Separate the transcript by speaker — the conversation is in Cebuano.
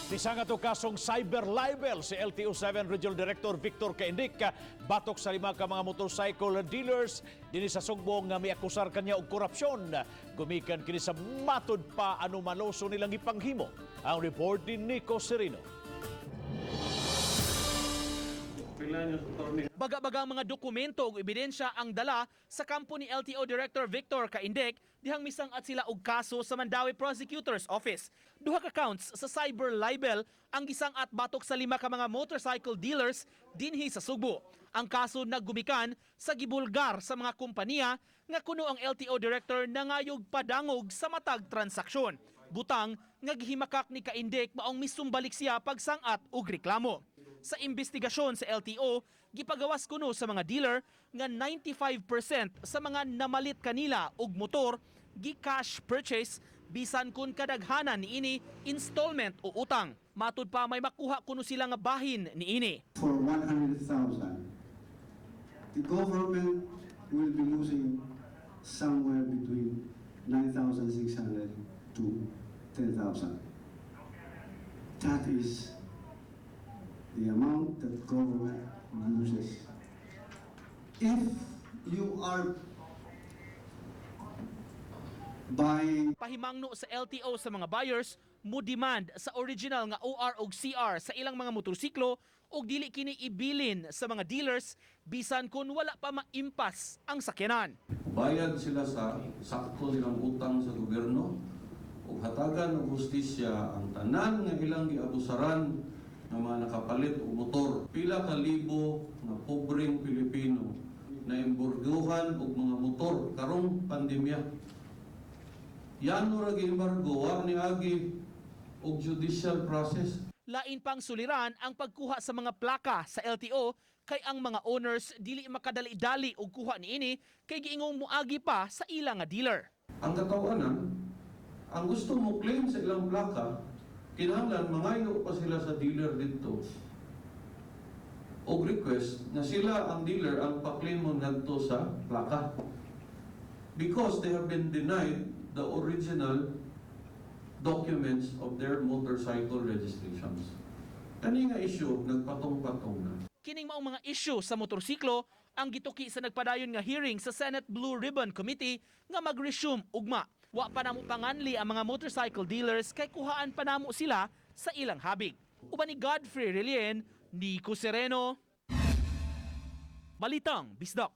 Speaker 1: Nisangat og kasong cyber libel si LTO 7 Regional Director Victor Caindec batok sa lima ka mga motorcycle dealers dinhi sa Sugbo nga miakusar kanya og korupsyon. Gumikan kini sa matud pa anomaloso nilang ipanghimo. Ang report ni Nico Serino.
Speaker 2: Baga-bagang mga dokumento ug ebidensya ang dala sa kampo ni LTO Director Victor Caindec dihang misang-at sila og kaso sa Mandaue Prosecutor's Office. Duha ka counts sa cyber libel ang gisang-at batok sa lima ka mga motorcycle dealers dinhi sa Sugbo. Ang kaso naggumikan sa gibulgar sa mga kompanya nga kuno ang LTO Director nangayog padangog sa matag transaksyon. Butang nga gihimakak ni Caindec maong misumbalik siya pagsang-at og reklamo. Sa investigasyon sa LTO, gipagawas kuno sa mga dealer nga 95% sa mga namalit kanila og motor gi-cash purchase, bisan kun kadaghanan niini installment o utang. Matud pa, may makuha kuno sila nga bahin niini.
Speaker 3: For 100,000, the government will be losing somewhere between 9,600 to 10,000. That is the amount that government loses. If you are buying
Speaker 2: Pahimangno sa LTO sa mga buyers, mo demand sa original nga OR og CR sa ilang mga motorsiklo ug dili kini ibilin sa mga dealers bisan kun wala pa maimpas ang sakyanan.
Speaker 4: Bayad sila sa sakto nilang utang sa gobyerno ug hatagan og hustisya ang tanan nga ilang giabusaran nga mga nakapalit og motor. Pila ka libo nga pobreng Pilipino na embarguhan og mga motor karong pandemya. Yano ra gi-embargo, wa ni agi og judicial process.
Speaker 2: Lain pang suliran ang pagkuha sa mga plaka sa LTO kay ang mga owners dili makadali-dali og kuha niini kay giingong muagi pa sa ila nga dealer.
Speaker 4: Ang katawanan, ang gusto mo claim sa ilang plaka, kinahanglan mangayo pa sila sa dealer dito og request na sila ang dealer ang pa-claim mo ngadto sa plaka. Because they have been denied the original documents of their motorcycle registrations. Kani nga issue, nagpatong-patong na.
Speaker 2: Kining maong mga issue sa motorsiklo ang gituki sa nagpadayon nga hearing sa Senate Blue Ribbon Committee nga mag-resume ugma. Wa pa namo panganli ang mga motorcycle dealers kay kuhaan pa namo sila sa ilang habig. Uban ni Godfrey Relien, Nico Sereno, Balitang Bisdak.